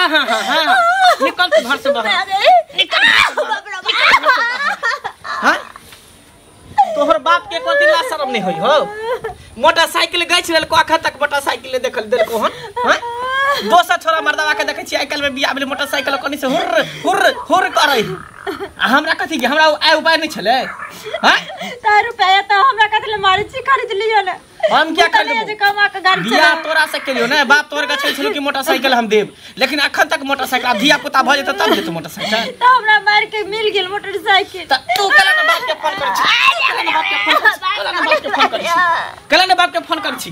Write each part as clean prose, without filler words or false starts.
हां हां हां हां निकल तू घर से बाहर निकल। हां तोहर बाप के को दिन ला शर्म नहीं होई हो। मोटरसाइकिल गछ लेलको अखन तक मोटरसाइकिल देखल देलको हन। हां दोसर छोरा मर्दवा के देखै छी आइ काल्हि में बियाह भेलै मोटरसाइकिल कनी से हुर्र हुर्र हुर्र करै। आ हमरा कथी के हमरा आइ उपाय नहीं छलै। हां तार रुपया त हमरा कथी ले मारै छी खरीद लियो ने। हम क्या कर जे कमा के गाड़ी बियाह तोरा से केलियो ने बाप तोर गछै छलो कि मोटरसाइकिल हम देब, लेकिन अखन तक मोटरसाइकिल आ धिया पुता भ जेतै तब देतौ मोटरसाइकिल। त हमरा मार के मिल गेल मोटरसाइकिल। त तू कला ने बाप के फोन करै छी, कला ने बाप के फोन करै छी, कला ने बाप के फोन करै छी, कला ने बाप के फोन करै छी।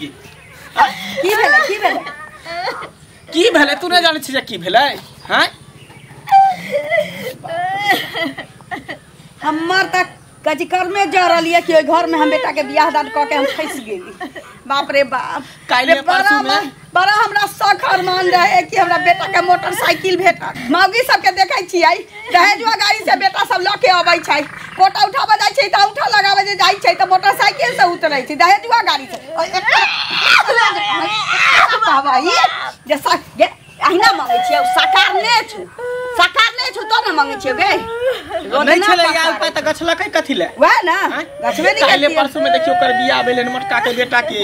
की भेलै की भेलै की भेलै तू नहि जानै छी जे की भेलै? हां हमर त कजिकर में जरल ये कि ओइ घर में हम बेटा के बियाह दान क के हम फंस गेली। बाप रे बाप काल्हि परसू में बड़ा हमरा शौक अरमान रहे कि हमरा बेटा के मोटरसाइकिल भेटत। मौगी सबके देखै छियै दहेजुआ गाड़ी से बेटा सब ल के अबै छै, कोटा उठाबऽ जाइ छै त औंठा लगाबे जे जाइ छै त मोटरसाइकिल से उतरै छै दहेजुआ गाड़ी से। जे अहिना मंगै छियै साकार नै छु, साकार नै छु तो ने मंगै छियै गे। नहीं छलै यार उपाय त गछलकै कथी ले वएह ना गछबे नहीं काल्हि परसू में देखियो कर बियाह भेलै मोटका के बेटा के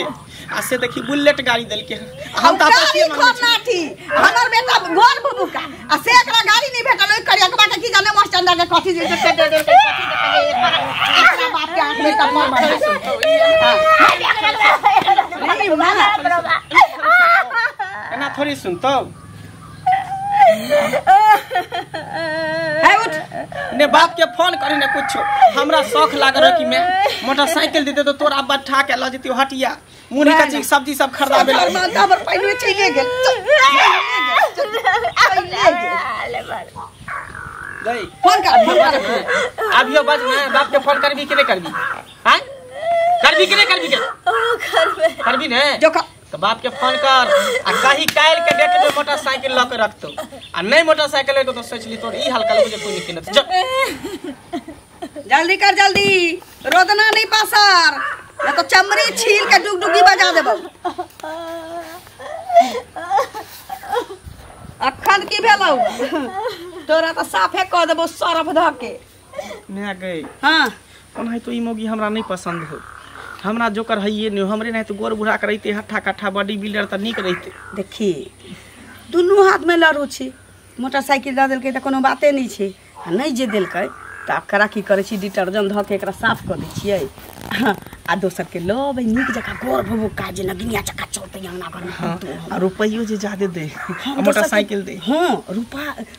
आ से देखी बुलेट गाड़ी देलके। हम त आपसी मांगै छी हमर बेटा गोर बुबुका आ से एकरा गाड़ी नहीं भेटल ओइ करियकबा के की जाने मास्टर के कथी जे के दे दे कथी दे एकरा बाप के आंख में तब मार एना थोड़ी सुनतौ। है उठ ने बाप के फोन करी ने कुछो। हमरा शौक लागल रहे कि मैं मोटरसाइकिल देते तो तोरा अब्बा ठा के ल जतियो हटिया मुन्नी कच्ची सब्जी सब खरीदाबे ला। माता हमर पहिने चलिए गेल गई। फोन कर फोन कर अभियो बज ने बाप के फोन करबी कि नहीं करबी? हां करबी कि नहीं करबी? के करबे करबी ने जो तो बाप के फोन कर आ कहीं काल्हि के डेट में मोटरसाइकिल ल के रखतो आ नहीं मोटरसाइकिल लेतो तो सोच ली तोर ई हाल कल जे कोई नहीं किनत। जल्दी कर जल्दी रोदना नहीं पासर न तो चमड़ी छील के डुगडुगी बजा देबौ। अखन की भेलौ तोरा त साफे क देबौ सरफ ध के। ने गई हां ओनाहि तो ई मौगी हमरा नहीं पसंद हो। हमरा जोकर हइए नहीं हमरे नहीं तो गोर बुढ़ा के रहते हट्ठा कट्ठा बॉडी बिल्डर त नीक रहते। देखी दुनू हाथ में लड़ू छी मोटरसाइकिल दऽ देलकै त कोनो बाते नहीं छै आ नहीं जे देलकै त एकरा की करै छी डिटर्जेंट धऽ के एकरा साफ कऽ दै छियै आ दोसर के लबै नीक जकाँ गोर भुभुका जे नगिनिया चक्का चलतै अंगना घर में। आ रुपैयो जे ज्यादा दे मोटरसाइकिल दे। हां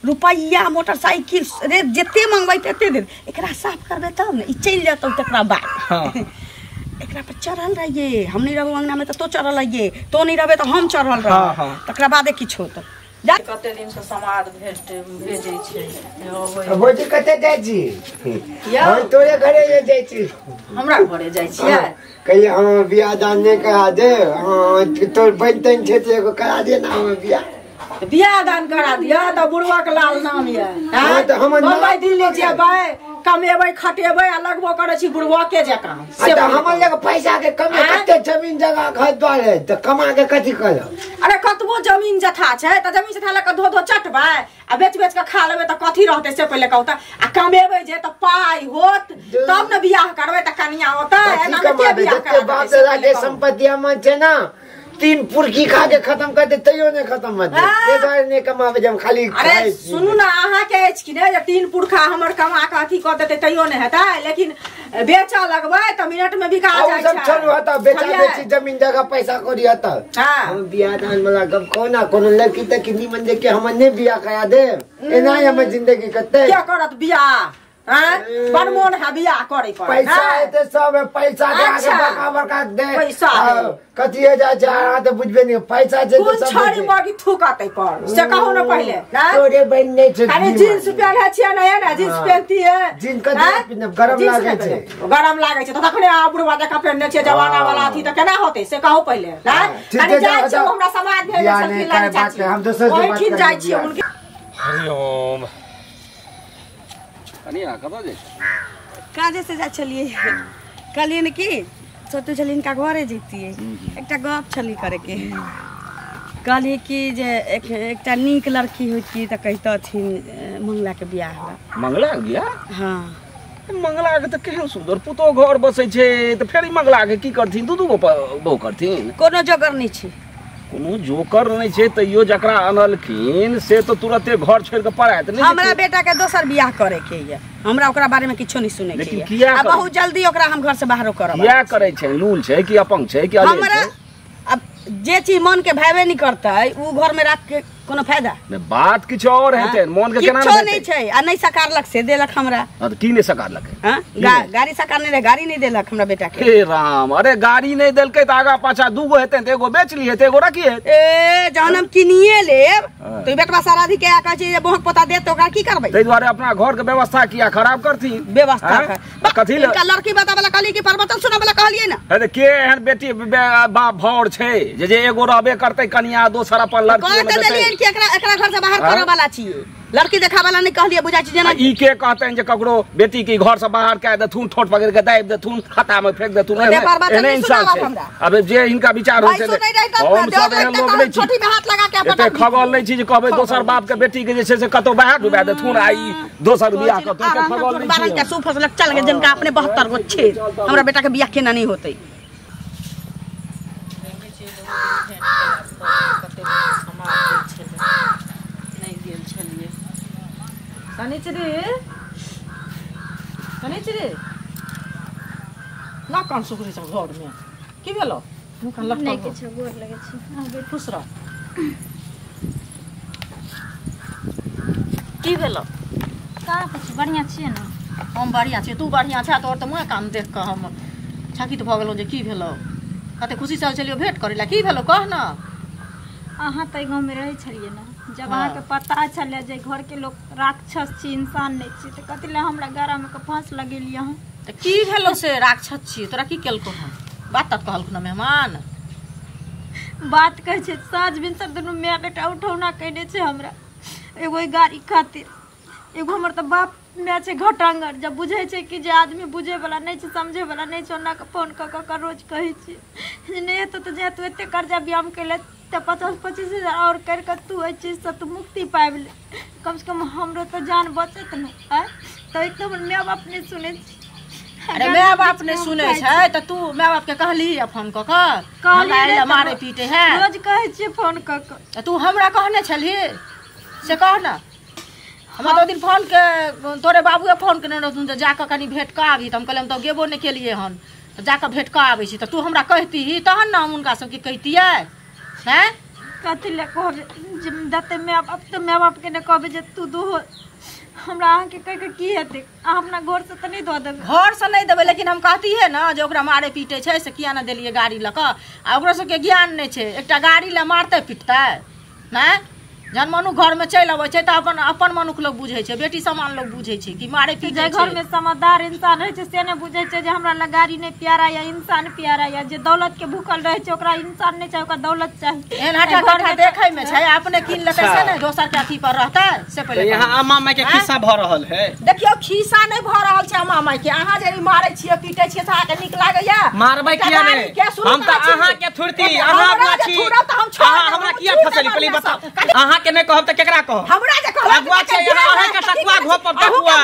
रुपैया मोटरसाइकिल रे जते मंगबै तते दे। एकरा साफ करबै तब ने ई चलि जेतौ तकरा बाद। हां एकरा पर चढ़ल रहिए हम नहीं रहबो अंगना में त तो चढ़ल रहिए तो नहीं रहबे त हम चढ़ल रह। हां तकरा बादे किछु होत। जा कते दिन से समाद भेजै छै। भौजी कते जाइ छी? हम तोरे घरे जे जाइ छी। हमरा घरे जाइ छियै? कहिए हम बियाह दान नहि करा दे, तोर बहिन तहिन छै तऽ एगो करा दे ना हम बियाह। बियाह दान करा दिया तऽ बुढ़वा के लाल नाम ये। हां तऽ हम बम्बई दिल्ली जेबै कमेबै खटेबै आ लगबो करै छी बुढ़वा के जकाँ। से हमर लग पैसा के कमे कते जमीन जगह घर द्वार है तऽ कमा के कथी करब? अरे कतबो जमीन जथा छै तऽ जमीन जथा लऽ कऽ धो धो चटबै आ बेच बेच के खा लेबै तऽ कथी रहतै से पहिले कहू तऽ। आ कमेबै जे तऽ पाइ होत तब ने बियाह करबै तऽ कनिया होतै। एना मे के बियाह करबै? बाप दादा के संपत्ति हमर छै ना 3 पुरकी खा के खत्म कर दे तैयो नहीं खत्म मत दे। ये दुआरे नहीं कमाबे जब खाली। अरे सुनू ना अहाँ के अछि कि नहीं जे 3 पुरखा हमर कमा के अथी कऽ देतै तैयो नहीं हेतै, लेकिन बेचऽ लगबै तऽ मिनट में बिका जाइ छै। सब छोड़ू हता बेचा बेची जमीन जगह पैसा कौड़ी हता। हम बियाह दान वाला गप कहू ना कोनो लड़की तक निमन देख के हमर नहीं बियाह करा दे एना हमर जिंदगी कटतै। के करत बियाह? बड़ मोन है बियाह करे पर। पैसा है तो सब है पैसा के आगे बड़का बड़का दे पैसा है कथी हो जाए छै तो बुझबे नहीं पैसा छै तो सब छोड़ी मगी थूकतै पर से कहू ना पहिले। तोरे बहिन नहीं छै। अरे जींस पहिरै छियै ना ना जींस पहिनती है जींस कथी पहिनब गरम लागै छै। गरम लागै छै तऽ तखने अहाँ बुढ़वा जकाँ पहिरने छियै जमाना वाला अथी तऽ केना होतै से कहू पहिले। कनी जाइ छियै हमरा समाज भेल छलखिन लाली चाची हम दोसर से बात जाइ छियै हुनके। हरिओम कनिया कतऽ जाइ छी? काजे से जाइ छलियै कहलियै ने कि सोचै छलियै हिनका घरे जैतियै एकटा गप छली करैके। कहली कि जे एकटा नीक लड़की होती तऽ कहितथिन मंगला के बियाह ला। मंगला के बियाह? हाँ। मंगला के तऽ केहन सुंदर पुतोह घर बसै छै तऽ फेर ई मंगला के की करथिन? दू दू गो बहु करथिन? कोनो जोगर नहि छै। कोनो जोकर नहि छै तैयो जकरा अनलखिन से तऽ तुरते घर छोड़ि कऽ पड़ायत नहि। हमरा बेटा के दोसर बियाह करे के ये, हमरा ओकरा बारे में किछो नहीं सुने के ये। आ बहुत जल्दी ओकरा हम घर से बाहरो करब। किया करै छै? लूल छै कि अपंग छै कि अलेल हमरा छै? अब जे चीज मन के भावे नहीं करतै उ घर में राख के कोनो फायदा नहीं। बात किछु और हेतै, मन के केना किछो नहीं छै। आ नहीं सकारलक से देलक हमरा। हां की नहीं सकारलक? हां गाड़ी सकारने रहे, गाड़ी नहीं देलक हमरा बेटा के। हे राम, अरे गाड़ी नहीं देलकै त आगा पाछा दूगो हेतै त एगो बेच लिहे त एगो रखिए। ए जहन हम किनिए लेब तो ई बेटवा साराधी के आ कहै छै जे बोहक पोता देत त ओकरा की करबै? ताहि दुआरे अपना घर के व्यवस्था किया खराब करथिन? व्यवस्था कथी ले इनका लड़की बताबला कहली कि परिवर्तन सुनाबला कहलियै ना। अरे के एहन बेटी बाप भौर छै जे एगो रहबे करतै कनिया दोसर अपन लड़की में देतै? कि एकरा एकरा घर से बाहर करऽ वाला छियै, लड़की देखा वाला नहीं कहलियै। बुझाइ छै जेना ई के कहतनि जे ककरो बेटी के घर से बाहर कए देथुन, ठोट पकड़ के दाबि देथुन, खाता में फेंक देथुन। एहने इंसान छै। अब जे हिनका विचार होइ छै हम सब एहन लोग नहि छी। छोटी में हाथ लगा के एते खगल नहि छी जे कहबै दोसर बाप के बेटी के जे छै से कतौ बाहर डुबा देथुन आ ई दोसर बियाह कतौ के खगल नहि छी। के सूफ फसलक चल गेल जिनका अपने 72 गो छै। हमरा बेटा के बियाह केना नहीं होतै? नहीं गेल छलियै। शनिचरी शनिचरी ना कान सुकरी छ घर में की भेलो? मुँह कान लटकल नहीं किछो, गोर लगै छी। खुश रह। की भेलो? कहाँ कुछ बढ़िया छियै ना? हम बढ़िया छियै, तू बढ़िया छ तोर तऽ मुँह कान देख कऽ हम छकित भऽ गेलहुँ जे की भेलो। कते खुशी से चलियो भेंट करै ला, की भेलो कह ना? अहाँ तऽ गाँव में रहै छलियै ना, जब अहाँके पता छलै जे घर के लोग राक्षस छी इंसान नहीं छी तऽ कथी लए हमरा गरा में के फांस लगेलियै अहाँ? तऽ की भेलो से राक्षस छी? तोरा की केलको हन? बात तक कहलखुन मेहमान? बात कहै छै साँझ भिनसर दुनू माय बेटा उठौना कयने छै हमरा एगो गाड़ी खातिर। एगो हमर तऽ बाप माय छै घटांगर, जब बुझै छै कि जे आदमी बुझै वाला नहीं छै समझे वाला नहीं छै ओना के फोन कऽ कऽ रोज कहै छियै जे नहि हेतौ तऽ जे तू एते कर्जा ब्याम कैले तऽ 50-25 हजार और कर के तू एहि चीजसँ तू मुक्ति पाबि ले, कम से कम हमरो तऽ जान बचत ने। आँय तऽ एक तऽ हमर माय बाप नहि सुनै छै। अरे माय बाप नहि सुनै छै तऽ तू माय बाप के कहली फोन कऽ कऽ? कहली मारे पीटे है रोज कहै छियै फोन कऽ कऽ। तू हमरा कहने छलही से कह ना? हमरा तऽ ओहि दिन फोन के तोरे बाबुए फोन केने रहथुन जे जाकऽ कनि भेंट कऽ आबही, तऽ हम कहलियै हम तऽ गेबो नहि केलियै हन तऽ जाकऽ भेंट कऽ आबै छी। तऽ तू हमरा कहतीही तहन ने हम हुनका सबके कहितियै। हैं कथी लए कहबै जे जते माय बाप तऽ माय बापके नहि कहबै जे तू दूहो हमरा अहाँके कहि कऽ की हेतै? अहाँ अपना घरसँ तऽ नहि दऽ देबै? घरसँ नहि देबै, लेकिन हम कहतियै ने जे ओकरा मारे पीटे छै से किया नहि देलियै गाड़ी लऽ कऽ। आ ओकरो सबके ज्ञान नहि छै, एकटा गाड़ी लए मारतै पीटतै नहि? जहन मनुख घर में चलि अबै छै तऽ अपन अपन मनुख लोग बुझै छै, बेटी समान लोग बुझै छै कि मारे पीटे छै। घर में समझदार इंसान रहै छै से नहि बुझै छै जे हमरा लग गाड़ी नहि प्यारा या इंसान प्यारा या जे दौलत के भूखल रहै छै ओकरा इंसान नहि चाही, ओकरा दौलत चाही। एहन हटा कटा देखै में छै, अपने कीन लेतै से नहि, दोसर के अथी पर रहतै से पहिले। यहाँ अम्मा माय के खिस्सा भऽ रहल है। देखियौ खिस्सा नहि भऽ रहल छै अम्मा माय के। अहाँ जे मारै छियै पीटै छियै से अहाँके नीक लागैया? मारबै किया नहि? हम तऽ अहाँ के थुरती, अहाँ अगुआ छी, अहाँ हमरा किया फसली पहिले बताउ? अहाँ के नहीं कहब त केकरा कहब? हमरा जे कहब अगुआ छै अहाँ के टकुआ घोपब टकुआ।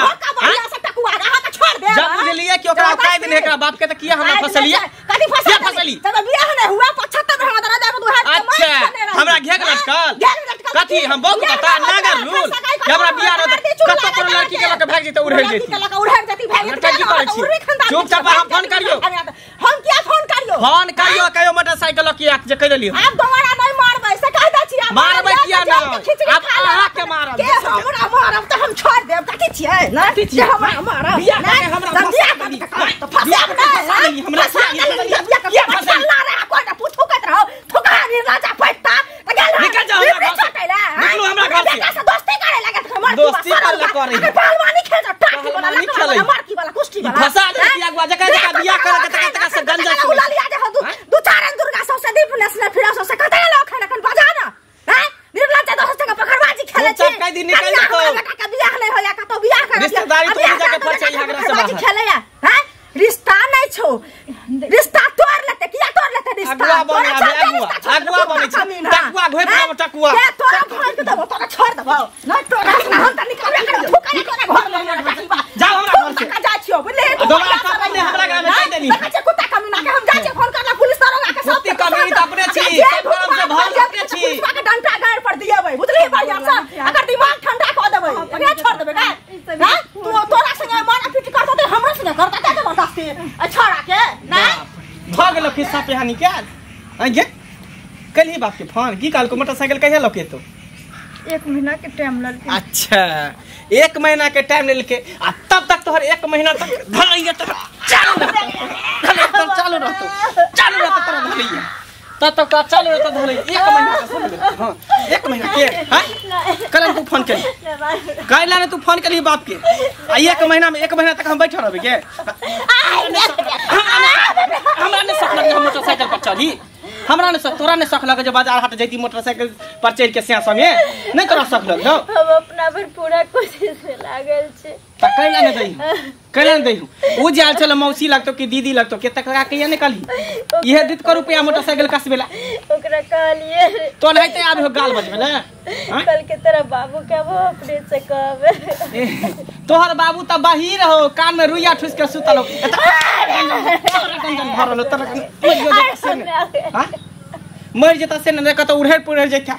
हां से टकुआ अहाँ के छोड़ देब। जब बुझलियै कि ओकरा औकात नहि एकरा बाप के त किया हमरा फसलियै? कथी फसली? फसली तब बियाह नहि हुआ 75 हमरा दरा जाब दू हाथ के। अच्छा हमरा घेग लटकल कथी? हम बहुत बता नागर लूल हमरा बियाह रहत कत कोनो लड़की के लक भाग जैते उड़ेल जैती। लक उड़ेल जैती भाग जैती। चुपचाप हम फोन करियो। हम किया फोन करियो? फोन करियो कहियो मोटरसाइकिल की आख जे कहि देलियो। आब दोबारा नहि मारबै से कहि दै छी। मारबै किया नहि? आब अहाँ के मारब। के हमरा मारब तऽ हम छोड़ देब। कथी छियै? कथी छियै? हमरा मारब बियाह के हमरा बियाह के फसाब नहि हमरा किया फसला रे? कोइ ना पूछू कहत रहो थुका नी राजा पैता त गेल निकल जाओ हमरा घर से। निकलू हमरा घर से। बेटा से दोस्ती करे लगे त हमर दोस्ती कर करे। पहलवानी खेल जा टाकी वाला लकड़ा मारकी वाला कुश्ती वाला फसा दे अगुआ जका जका बियाह करे के तका तका से गंजा उला लिया जे दू चार दुर्गा सब से दीप नेसने फिरा सब से कते लोक खन बजा ना। हैं निर्मला के दोस्त के पकड़बाजी खेले छी। चुपचाप कह दी निकल जाओ। बेटा के बियाह नहीं होया कतौ बियाह कर रिश्तेदारी तो जाके पर चाहिए हमरा से बाहर खेले या। हैं रिश्ता नहीं छो, रिश्ता तोड़ लेते किया तोड़ लेते रिश्ता? अगुआ बने अगुआ अगुआ बने छी टकुआ घोपि देबौ नै तोरा हम त निकालबे कर थुका तोरा घर में जाओ हमरा घर से जा छियो बुझले दोबारा सब ने हमरा घर में कहि देली देखै छै कुत्ता कमीना के हम जा छियै फोन करला पुलिस दरोगा के सब कुत्ती कमी त अपने छी सब काम से भर अपने छी पुलिस के डंडा गाड़ पर दिएबै बुझली बढ़िया से अगर दिमाग ठंडा क देबै एकरा छोड़ देबै का हां तू तोरा संगे मारा पीटी करत त हमरा संगे करत त जबरदस्ती आ छोड़ा के नै भ गेलो खिस्सा पिहानी के आ गे कलही बाप के फोन की काल को मोटरसाइकिल कहिया लके तो 1 महीना के टाइम ललके। अच्छा 1 महीना के टाइम लेलके आ तब तक तोहर 1 महीना तक धलैया तक चालू रहतो चालू रहतो चालू रहतो तोरा धलैया तब तक तोरा चालू रहतो धलैया 1 महीना के समझ हां 1 महीना के हां कल तू फोन करी काहे ने तू फोन करी बाप के आ 1 महीना में 1 महीना तक हम बैठल रहबे के हमरा ने शक लगे हम मोटरसाइकिल पर चली हमरा ने शक तोरा ने शक लगे जे बाजार हाट जैती मोटरसाइकिल पर चढ़ के सिया संगे नहीं तोरा शक लग हम अपना भर पूरा कोशिश में लागल छै त कैला ने दही कैला ने दही उ जाल चल मौसी लगतो कि दीदी लगतो के तक लगा के ये निकली इहे दित कर रुपया मोटरसाइकिल कसबेला ओकरा कहलिए तो नहिते आबे हो गाल बजबेला कल के तरह बाबू के वो अपने से कहबे तोहर बाबू त बहिर हो कान में रुइया ठुस के सुतल हो तोरा भरल तोरा हां मर जेता से ने कत उड़ेर पुड़ेर जेता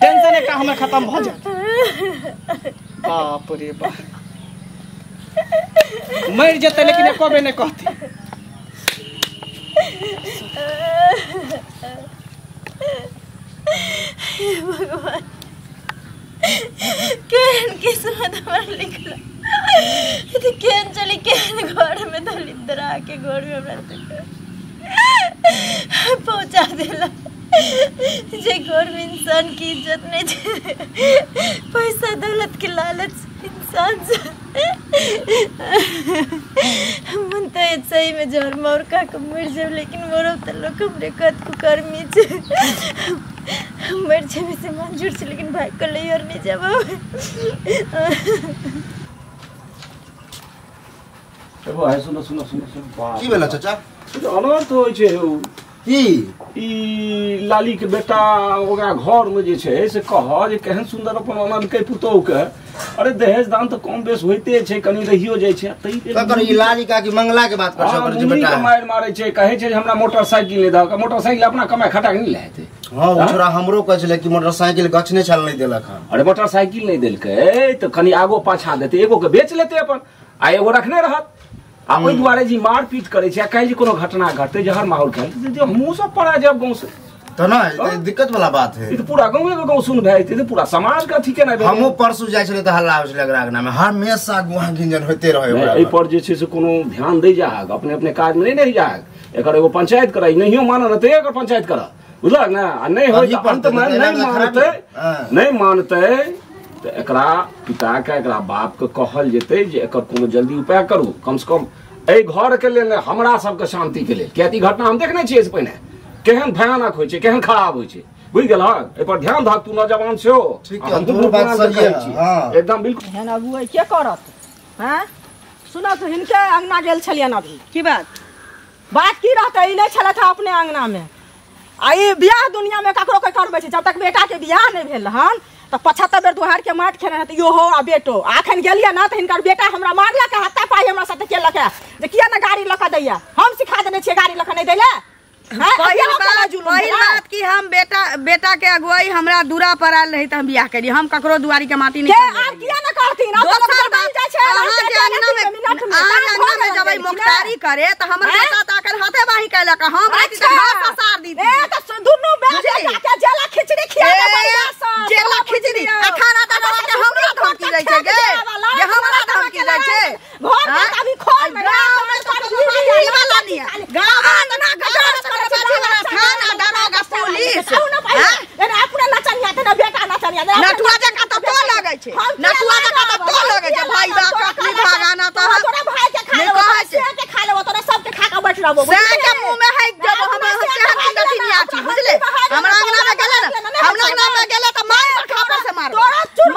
टेंशन एक हमर खत्म भ जात बाप रे बाप मर जेते लेकिन एको बे नहीं कहते भगवान केहन किस्मत हमर लिखल केहन चली केहन घर में दलिद्रा के घर में हमरा पहुंचा देला जे घर में इंसान की इज्जत नहीं छे पैसा दौलत के लालच इंसान से मन तो सही में जहर मार खा के मर जाब लेकिन मरब तो लोग हमरे कत कुकर्मी छे मर जाबे से मंजूर छे लेकिन भाई को ले और नहीं जाब। एगो है सुनो सुनो सुनो सुनो की भेला चाचा अनर्थ होइ छै की ई लाली के बेटा ओकरा घर में जे छै से कह जे केहन सुंदर अपन अनलकै पुतोह के। अरे दहेज दान तऽ कम बेस होइते छै कनी रहियो जाइ छै तै तकर ई लाली का की मंगला के बात कर छै ओकर जे बेटा मारि मारै छै कहै छै जे हमरा मोटरसाइकिल ले दहक मोटरसाइकिल अपना कमाय खटा के नहि ले हेतै। हां ओ छोरा हमरो कहै छलै कि मोटरसाइकिल गछने छल नहि देलक हन। अरे मोटरसाइकिल नहि देलकै तऽ कनी आगो पाछा देतै एगो के बेच लेतै अपन आ एगो रखने रहत आ ओहि दुआरे जी मारपीट करै छै आ काल्हि जे कोनो घटना घटतै जहर माहौल खायल हमहूँ सब पड़ा जायब गाँव से तऽ नहि दिक्कत वाला बात है। ई तऽ पूरा गाँवे के गाँव सुन भए जेतै तऽ पूरा समाज के अथी केना भेलै। हमहूँ परसू जाइ छलै तऽ हल्ला होइ छलै अगरा में हमेशा गुहा गिंजन होइते रहै। एहि पर जे छै से कोनो ध्यान दै जाहक अपने अपने काज में नहि रहि जाहक एकर एगो पंचायत करै नहियो मानल तऽ एकर पंचायत करऽ बुझलक ने आ नहि होइ तऽ अंतमे नहि मानतै तऽ एकरा पिता के एकरा बाप के कहल जेतै जे एकर कोनो जल्दी उपाय करू कम से कम एहि घर के लेल हमरा सबके शांति के लेल किया तऽ ई घटना हम देखने छियै एहिसँ पहिने केहन भयानक होइ छै केहन खराब होइ छै बुझि गेलहक। एहि पर ध्यान धक तू नौजवान छो एकदम बिल्कुल। एहन अगुआ के करत हैं सुनऽ तऽ हिनके अंगना गेल छलियनि अभी की बात बात की रहतै ई नहि छलथि अपने अंगना में आ ई बियाह दुनिया में ककरो कोई करबै छै जब तक बेटा के बियाह नहि भेल हन तऽ 75 बेर दुहार के माटि खेने रहत इहो आ बेटो आ अखन गेलियै ना तऽ हिनकर बेटा हमरा मारलक हत्ता पाइ हमरा साथे केलक जे किया ना गाड़ी लऽ कऽ दैया हम सिखा देने छियै गाड़ी लऽ कऽ नहि दैला। पहिल बात कि हम बेटा बेटा के अगुवाई हमरा दूरा पर आयल रही तऽ हम बियाह केलियै हम ककरो दुआरी के माटी नहि आर किया ना करथिन आब तऽ लोक जाइ छै अहाँ अंगना में जबै मुख्तारी करे तऽ हमर बेटा तऽ अखन हाथे बाही केलक हम रहिती तऽ घास ससार दीती। ए तऽ दुनू बेटा के जेला खिचड़ी खियाबे बढ़िया से जेला खिचड़ी आ खाना तऽ के हमरा धमकी दै छै गे जे हमरा धमकी दै छै घर के अभी खोल में गाँव में तऽ ई वाला नहीं है गाँव में ना गजर थाना दरोगा पुलिस अपने नचनिया ते ना बेटा नचनिया नटुआ जकाँ तऽ तो लगै छै नटुआ जकाँ तऽ तो लगै छै भाई बा कखनी भागाना तऽ तोरा भाई के खा लेबो से के खा लेबो तोरा सब के खा के बैठ रहबो से के मुंह में है जब हम केहन नटिनिया छी बुझले हमरा अंगना में गेले ना हमरा अंगना में गेले तऽ मांग पर खापर से मारबो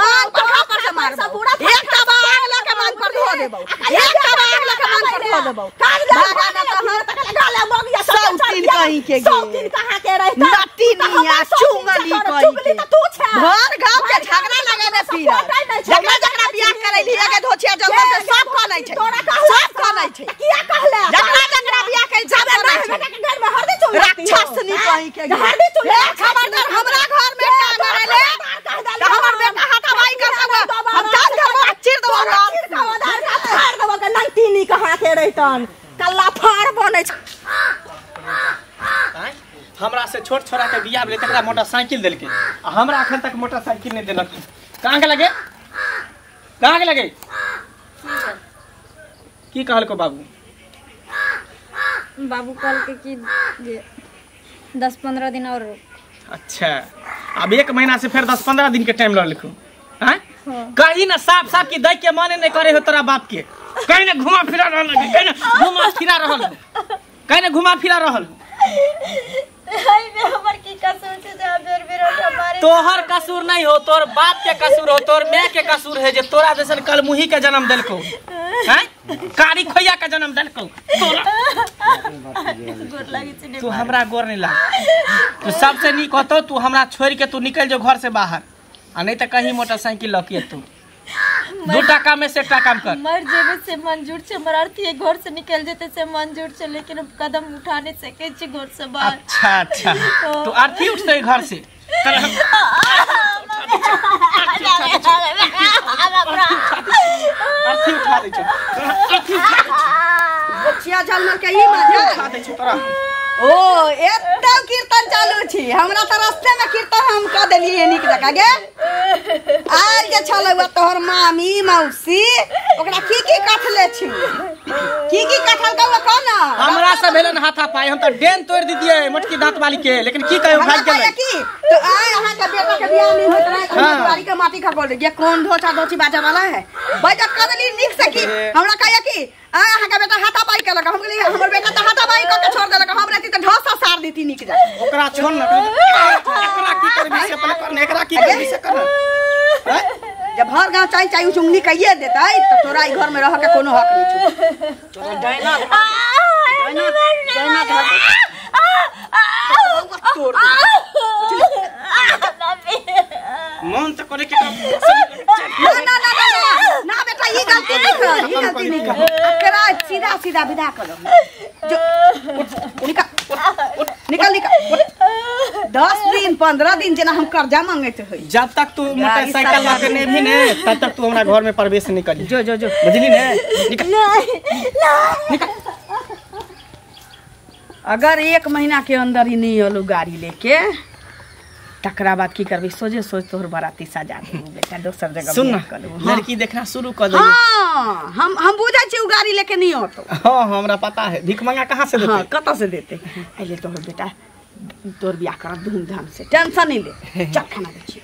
मांग पर खापर से मारबो एकटा बाग लऽ के मांग पर धो देबो एकटा बाग लऽ के मांग पर धो देबो भागाना तऽ गाले मगिया सौतीन कहीं के सौतीन कहाँ के रहता नटिनिया चुंगली कहीं चुगली त तू छे भर गांव के झगड़ा लगेने फिर जकरा जकरा बियाह करैली एगे धोछिया जलवा से सब कनै छै, सब कनै छै। किया कहले? जकरा जकरा बियाह करै सब कनै छै। बेटा के घर में हरदी चूल्हा राक्षस नी कहीं के हरदी चूल्हा। खबरदार हमरा घर में का मरले त हमर बेटा हटाबाई कर देबो, हम जान देबो चीर देबो, चीर देबो, दार का फाड़ देबो के नंगतीनी कहाँ के रहितन कल्ला फाड़ बनै छै। हमरा से छोट छोरा के बियाह भेलै तकरा मोटरसाइकिल देलकै आ हमरा अखन तक मोटरसाइकिल नहि देलक। कहाँ के लगे, कहाँ के लगे? की कहलको बाबू? बाबू कहलकै कि जे 10-15 दिन और। अच्छा अब 1 महीना से फिर 10-15 दिन के टाइम लऽ लिखू। हैं कहीं ना साफ साफ की दै के माने नहीं करे हो तोरा बाप के, कहीं ना घुमा फिरा रहल, कहीं ना घुमा फिरा रहल, कहीं ना घुमा फिरा रहल। हमर की कसूर छै जे बेर बेर हमारे? तोहर कसूर नहीं हो, तोर बाप के कसूर हो, तोर my के कसूर है जे तोरा जैसन कलमुही के जन्म देलको, हैं कारी खोइया के जन्म देलको तोरा। गोर लागे छै। तू हमरा गोर नहीं लाग, तू सबसे नीक होतो तू हमरा छोड़ के तू निकल जो घर से बाहर, आ नहीं तो कहीं मोटरसाइकिल लऽ के तू 2 टाका में से 1 काम कर। मर जेबे से मंजूर छै, हमर अर्थी घर से निकल जेते से मंजूर छै, लेकिन हम कदम उठा नहीं सकै छी घर से बाहर। अच्छा अच्छा तो अर्थी उठते घर से अर्थी उठा दै छै, अर्थी उठा दै छै। बच्चिया जलमल के ई मजा उठा दै छै तोरा। ओ एतौ कीर्तन चालू छी, हमरा त रास्ते में कीर्तन हम क देलियै नीक जकाँ गे। आयल जे छलै तोहर मामी मौसी ओकरा की की कथले छी, की की कथल कह कह ना। हमरा से भेलन हाथा पाई, हम त डेन तोड़ दितियै मोटकी दांत वाली के, लेकिन की कहू भाग गेलै की तो आय अहाँ के बेटा के बियाह नहीं होत रहे त दुआरी के माटी खगोल ये कौन धोचा धोची बाजा वाला है बैजत क देली नीक से की। हमरा कहया कि आ अहाँ के बेटा हाथा पाई केलक, हम कहलियै हमर बेटा त हाथा पाई क के छोड़ देलक, हम रहती त ढासा सार देती नीक जा। ओकरा छोड़ न, एकरा की करबी से पहले कर, एकरा की करबी से कर। जब हर गांव चाहे चाहे उंगली कहिए देतै त तोरा ई घर में रह के कोनो हक नहीं छौ। तोरा डायना डायना डायना धर तोड़ दे। मन त करे के ना ना ना ना बेटा ई गलती नहीं कर, ई गलती नहीं कर, एकरा सीधा सीधा विदा करो। जो निकल निकल निकल। 10 दिन 15 दिन जना हम कर्जा मांगैत होइ, जब तक तू मोटरसाइकिल ला के नहीं भी ने तब तक तू हमरा घर में प्रवेश नहीं करी। जो जो जो बुझली ने? निकल निकल। अगर 1 महीना के अंदर ही नहीं अलू गाड़ी लेके तकरा बाद की करबी, सोझे सोच तोहर बाराती सजा देबू बेटा, दोसर जगह सुन ना लड़की देखना शुरू कर दे। हां हम बुझै छी उ गाड़ी लेके नहीं होतो। हां हमरा पता है, भीख मंगा कहां से देते? हां कतऽ से देते। अइले तोहर बेटा तोर बियाह करब धूमधाम से, टेंशन नहीं ले। चल खाना दै छी।